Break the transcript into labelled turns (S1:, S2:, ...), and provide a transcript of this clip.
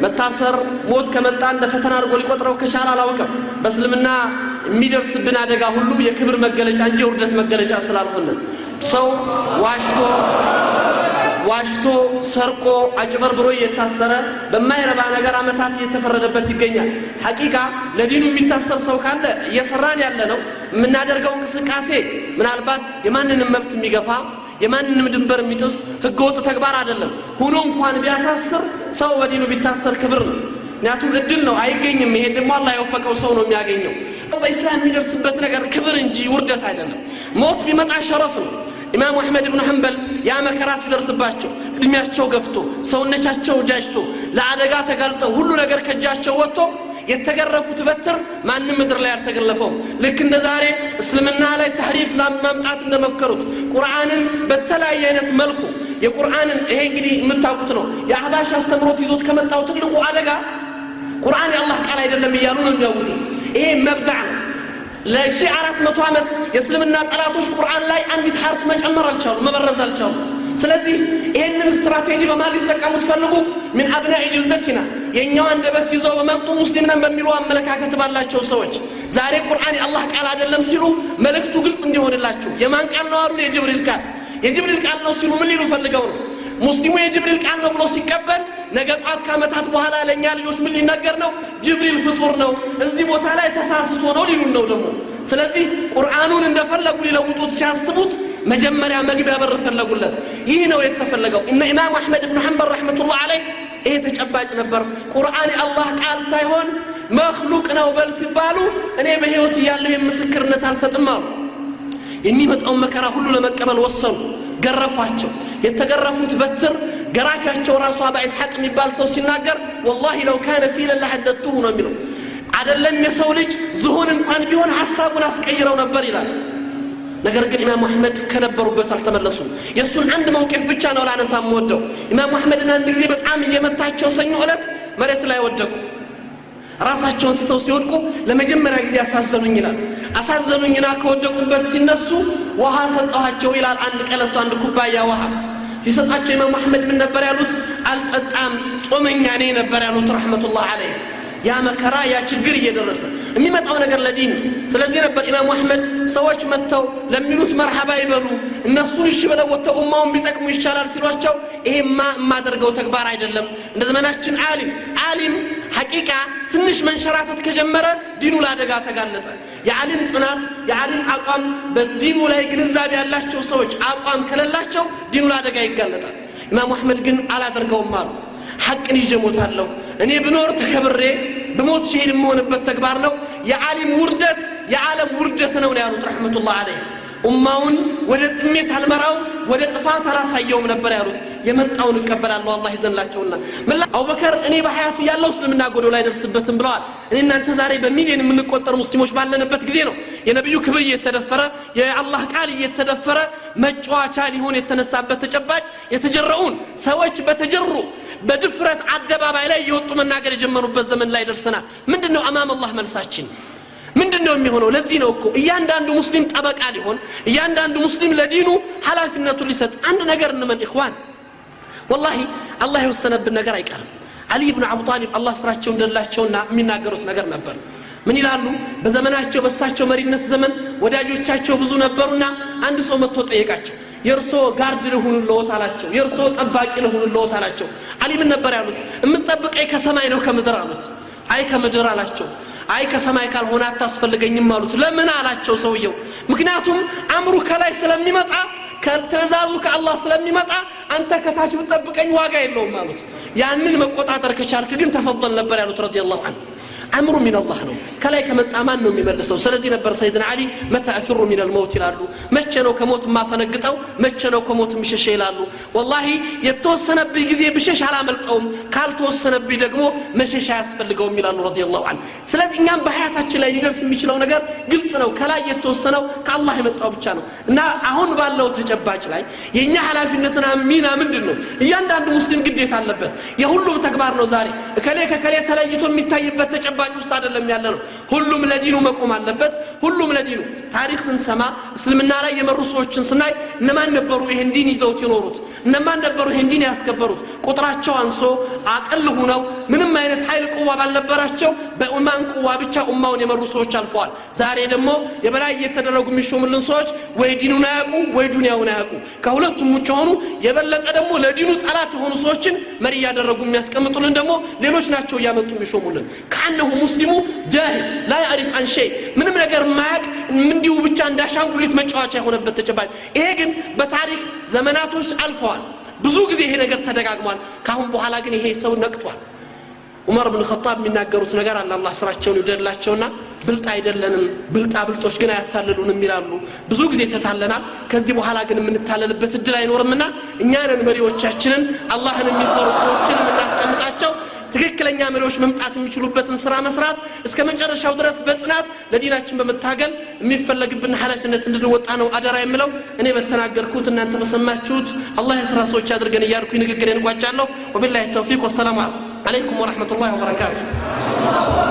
S1: መታሰር ሞት ከመጣ እንደ ፈተና አድርጎ ሊቆጥረው ከቻለ አላውቅም። በእስልምና የሚደርስብን አደጋ ሁሉ የክብር መገለጫ እንጂ የውርደት መገለጫ ስላልሆነ ሰው ዋሽቶ ዋሽቶ ሰርቆ አጭበርብሮ እየታሰረ በማይረባ ነገር አመታት እየተፈረደበት ይገኛል። ሐቂቃ ለዲኑ የሚታሰር ሰው ካለ እየሰራን ያለ ነው የምናደርገው እንቅስቃሴ ምናልባት የማንንም መብት የሚገፋ፣ የማንንም ድንበር የሚጥስ ህገወጥ ተግባር አይደለም። ሁኖ እንኳን ቢያሳስር ሰው በዲኑ ቢታሰር ክብር ነው። ምክንያቱም እድል ነው፣ አይገኝም። ይሄ ደግሞ አላህ የወፈቀው ሰው ነው የሚያገኘው። በኢስላም የሚደርስበት ነገር ክብር እንጂ ውርደት አይደለም። ሞት ቢመጣ ሸረፍ ነው። ኢማሙ አሕመድ ብኑ ሐንበል ያ መከራ ሲደርስባቸው እድሜያቸው ገፍቶ፣ ሰውነታቸው ጃጅቶ፣ ለአደጋ ተጋልጠው፣ ሁሉ ነገር ከእጃቸው ወጥቶ የተገረፉት በትር ማንም ምድር ላይ አልተገለፈውም። ልክ እንደ ዛሬ እስልምና ላይ ተሕሪፍ ማምጣት እንደመከሩት ቁርአንን በተለያየ አይነት መልኩ የቁርአንን ይሄ እንግዲህ የምታውቁት ነው። የአህባሽ አስተምሮት ይዞት ከመጣው ትልቁ አደጋ ቁርአን የአላህ ቃል አይደለም እያሉ ነው የሚያውጁት። ይሄ መብዳዕ ነው። ለ1400 ዓመት የእስልምና ጠላቶች ቁርአን ላይ አንዲት ሐርፍ መጨመር አልቻሉ፣ መበረዝ አልቻሉ። ስለዚህ ይህንን ስትራቴጂ በማን ሊጠቀሙት ፈልጉ? من أبناء جلدتنا የእኛው አንደበት ይዘው በመጡ ሙስሊም ነን በሚሉ አመለካከት ባላቸው ሰዎች ዛሬ ቁርአን የአላህ ቃል አይደለም ሲሉ መልእክቱ ግልጽ እንዲሆንላችሁ የማን ቃል ነው አሉ? የጅብሪል ቃል። የጅብሪል ቃል ነው ሲሉ ምን ሊሉ ፈልገው ነው? ሙስሊሙ የጅብሪል ቃል ነው ብሎ ሲቀበል ነገ ጧት ከዓመታት በኋላ ለእኛ ልጆች ምን ሊነገር ነው? ጅብሪል ፍጡር ነው፣ እዚህ ቦታ ላይ ተሳስቶ ነው ሊሉን ነው ደግሞ። ስለዚህ ቁርአኑን እንደፈለጉ ሊለውጡት ሲያስቡት መጀመሪያ መግቢያ በር ፈለጉለት። ይህ ነው የተፈለገው። እነ ኢማም አሕመድ ብኑ ሐንበል رحمة الله عليه ይሄ ተጨባጭ ነበር። ቁርአን የአላህ ቃል ሳይሆን مخلوق ነው በል ሲባሉ እኔ በሕይወት እያለሁ የምስክርነት አልሰጥም አሉ። የሚመጣውን መከራ ሁሉ ለመቀበል ወሰኑ። ገረፏቸው። የተገረፉት በትር ገራፊያቸው ራሱ አባ ኢስሐቅ የሚባል ሰው ሲናገር والله لو كان فيلا لحددته ነው የሚለው። አደለም የሰው ልጅ ዝሆን እንኳን ቢሆን ሐሳቡን አስቀይረው ነበር ይላል። ነገር ግን ኢማም አሕመድ ከነበሩበት አልተመለሱም። የእሱን አንድ موقف ብቻ ነው ላነሳ የምወደው። ኢማም አሕመድን አንድ ጊዜ በጣም እየመታቸው ሰኞ ዕለት መሬት ላይ ወደቁ። ራሳቸውን ስተው ሲወድቁ ለመጀመሪያ ጊዜ አሳዘኑኝ ይላል። አሳዘኑኝና ከወደቁበት ሲነሱ ውሃ ሰጠኋቸው ይላል። አንድ ቀለሱ አንድ ኩባያ ውሃ ሲሰጣቸው ኢማም አሕመድ ምን ነበር ያሉት? አልጠጣም፣ ጾመኛ ነኝ ነበር ያሉት رحمة الله عليه። ያ መከራ ያ ችግር እየደረሰ የሚመጣው ነገር ለዲን። ስለዚህ ነበር ኢማሙ አሕመድ ሰዎች መጥተው ለሚሉት መርሐባ ይበሉ፣ እነሱን እሺ ብለው ወጥተው ኡማውን ቢጠቅሙ ይሻላል ሲሏቸው ይሄማ የማደርገው ተግባር አይደለም። እንደ ዘመናችን ዓሊም ዓሊም ሐቂቃ ትንሽ መንሸራተት ከጀመረ ዲኑ ለአደጋ ተጋለጠ። የዓሊም ጽናት፣ የዓሊም አቋም፣ በዲኑ ላይ ግንዛቤ ያላቸው ሰዎች አቋም ከሌላቸው ዲኑ ለአደጋ ይጋለጣል። ኢማሙ አሕመድ ግን አላደርገውም አሉ። ሐቅን ይዤ እሞታለሁ። እኔ ብኖር ተከብሬ ብሞት ሸሂድ የምሆንበት ተግባር ነው። የዓሊም ውርደት የዓለም ውርደት ነው ነው ያሉት رحمة الله عليه። ኡማውን ወደ ጥሜት አልመራው፣ ወደ ጥፋት አላሳየውም ነበር ያሉት። የመጣውን እቀበላለሁ አላህ ይዘንላቸውና። አቡበከር እኔ በሐያቱ ያለው እስልምና ጎዶሎ አይደርስበትም ብለዋል። እኔ እናንተ ዛሬ በሚሊዮን የምንቆጠር ሙስሊሞች ባለንበት ጊዜ ነው የነቢዩ ክብር እየተደፈረ፣ የአላህ ቃል እየተደፈረ መጫወቻ ሊሆን የተነሳበት ተጨባጭ የተጀረኡን ሰዎች በተጀሩ በድፍረት አደባባይ ላይ እየወጡ መናገር የጀመሩበት ዘመን ላይ ደርሰናል። ምንድነው أمام الله መልሳችን? ምንድነው የሚሆነው? ለዚህ ነው እኮ እያንዳንዱ ሙስሊም ጠበቃ ሊሆን፣ እያንዳንዱ ሙስሊም ለዲኑ ኃላፊነቱን ሊሰጥ። አንድ ነገር እንመን إخوان፣ والله አላህ የወሰነብን ነገር አይቀርም። አሊ ብኑ አቡ ጣሊብ አላህ ስራቸው እንደላቸውና የሚናገሩት ነገር ነበር። ምን ይላሉ? በዘመናቸው በሳቸው መሪነት ዘመን ወዳጆቻቸው ብዙ ነበሩና አንድ ሰው መጥቶ ጠየቃቸው። የእርሶ guard ልሁንልዎት አላቸው። የእርሶ ጠባቂ ልሁንልዎት አላቸው። አሊ ምን ነበር ያሉት? የምትጠብቀኝ ከሰማይ ነው ከምድር አሉት። አይ ከምድር አላቸው። አይ ከሰማይ ካልሆነ አታስፈልገኝም አሉት። ለምን አላቸው ሰውየው። ምክንያቱም አምሩ ከላይ ስለሚመጣ፣ ትእዛዙ ከአላህ ስለሚመጣ አንተ ከታች ብትጠብቀኝ ዋጋ የለውም አሉት። ያንን መቆጣጠር ከቻልክ ግን تفضل ነበር ያሉት رضي الله عنه። أمر من الله ነው። ከላይ ከመጣ ማን ነው የሚመልሰው? ስለዚህ ነበር ሰይድና አሊ متى أفر من الموت ይላሉ። መቼ ነው ከሞት የማፈነግጠው? መቼ ነው ከሞት የምሸሸ ይላሉ። والله የተወሰነብኝ ጊዜ ብሸሽ አላመልጠውም፣ ካልተወሰነብኝ ደግሞ መሸሽ አያስፈልገውም ይላሉ رضي الله عنه። ስለዚህ እኛም በሀያታችን ላይ ሊደርስ የሚችለው ነገር ግልጽ ነው። ከላይ የተወሰነው ከአላህ የመጣው ብቻ ነው። እና አሁን ባለው ተጨባጭ ላይ የእኛ ኃላፊነትና ሚና ምንድን ነው? እያንዳንዱ ሙስሊም ግዴታ አለበት። የሁሉም ተግባር ነው። ዛሬ እከሌ ከከሌ ተለይቶ የሚታይበት ተጨባጭ ውስጥ አይደለም ያለ ነው። ሁሉም ለዲኑ መቆም አለበት። ሁሉም ለዲኑ ታሪክ ስንሰማ እስልምና ላይ የመሩ ሰዎችን ስናይ እነማን ነበሩ ይሄን ዲን ይዘውት የኖሩት? እነማን ነበሩ ይሄን ዲን ያስከበሩት? ቁጥራቸው አንሶ አቅል ሁነው ምንም አይነት ኃይል ቁዋ ባልነበራቸው በኢማን ቁዋ ብቻ ኡማውን የመሩ ሰዎች አልፈዋል። ዛሬ ደግሞ የበላይ እየተደረጉ የሚሾሙልን ሰዎች ወይ ዲኑን አያውቁ ወይ ዱንያውን አያውቁ፣ ከሁለቱም ውጭ የሆኑ፣ የበለጠ ደግሞ ለዲኑ ጠላት የሆኑ ሰዎችን መሪ እያደረጉ የሚያስቀምጡልን ደግሞ ሌሎች ናቸው እያመጡ የሚሾሙልን። كأنه ሙስሊሙ جاهل لا يعرف عن شيء፣ ምንም ነገር ማያቅ፣ እንዲሁ ብቻ እንዳሻንጉሊት መጫወቻ የሆነበት ተጨባጭ። ይሄ ግን በታሪክ ዘመናቶች አልፈዋል። ብዙ ጊዜ ይሄ ነገር ተደጋግሟል። ካሁን በኋላ ግን ይሄ ሰው ነቅቷል። ዑመር ብን ኸጣብ የሚናገሩት ነገር አለ። አላህ ስራቸውን ይውደድላቸውና ብልጥ አይደለንም፣ ብልጣ ብልጦች ግን አያታልሉንም ይላሉ። ብዙ ጊዜ ተታለናል። ከዚህ በኋላ ግን የምንታለልበት እድል አይኖርምና እኛንን መሪዎቻችንን አላህን የሚፈሩ ሰዎችን የምናስቀምጣቸው፣ ትክክለኛ መሪዎች መምጣት የሚችሉበትን ስራ መስራት፣ እስከ መጨረሻው ድረስ በጽናት ለዲናችን በመታገል የሚፈለግብን ኃላፊነት እንድንወጣ ነው አደራ የምለው። እኔ በተናገርኩት እናንተ በሰማችሁት አላህ የስራ ሰዎች አድርገን እያልኩኝ ንግግሬን እቋጫለሁ። وبالله التوفيق، والسلام عليكم ورحمة الله وبركاته።